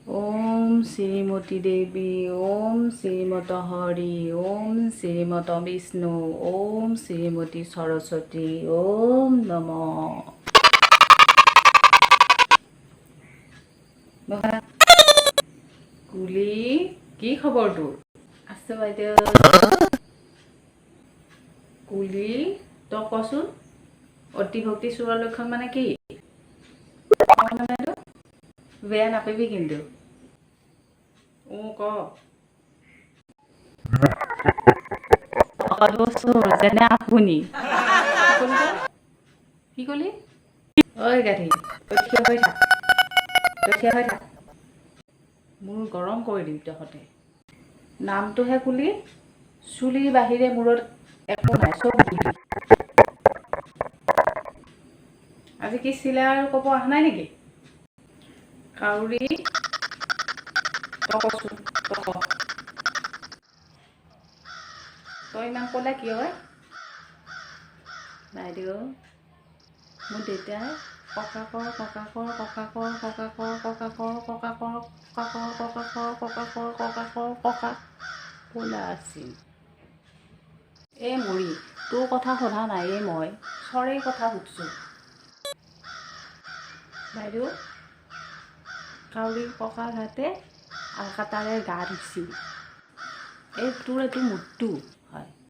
ওম শ্ৰীমতী দেৱী, ওম শ্ৰীমত হৰি, ওম শ্ৰীমত বিষ্ণু, ওম শ্ৰীমতী সৰস্বতী, ওম নম। কুলি, কি খবৰ তোৰ? আছো বাইদেউ। কুলি, তই কচোন, অতিভক্তি চোৰৰ লক্ষণ মানে কি? বাইদেউ, বেয়া নাপাবি কিন্তু। ক। সকলো চোৰ, যেনে আপুনি। কি কলি? ঐ গাধী, তই থিয় হৈ থাক, তই থিয় হৈ থাক। মূৰ গৰম কৰি দিম তহঁতে। নামটোহে কুলি, চুলিৰ বাহিৰে মূৰত একো নাই, চব গুলি। আজি কি চিলা আৰু ক'ব অহা নাই নেকি? কাউৰী, তই কচোন, তই ক। তই ইমান ক'লা কিয়? বাইদেউ, মোৰ দেউতাই ককাকৰ ককাকৰ ককাকৰ ককাকৰ ককাকৰ ককাকৰ ককাকৰ ককাকৰ ককাকৰ ককাকৰ ককাক ক'লা আছিল। এই মৰি, তোৰ কথা সোধা নাই। এই মই চৰেই কথা সুধছোঁ। বাইদেউ, কাউৰীৰ ককাকহঁতে আলকাটাৰে গা ধুইছিল। এই তোৰ এইটো মূৰটো হয়।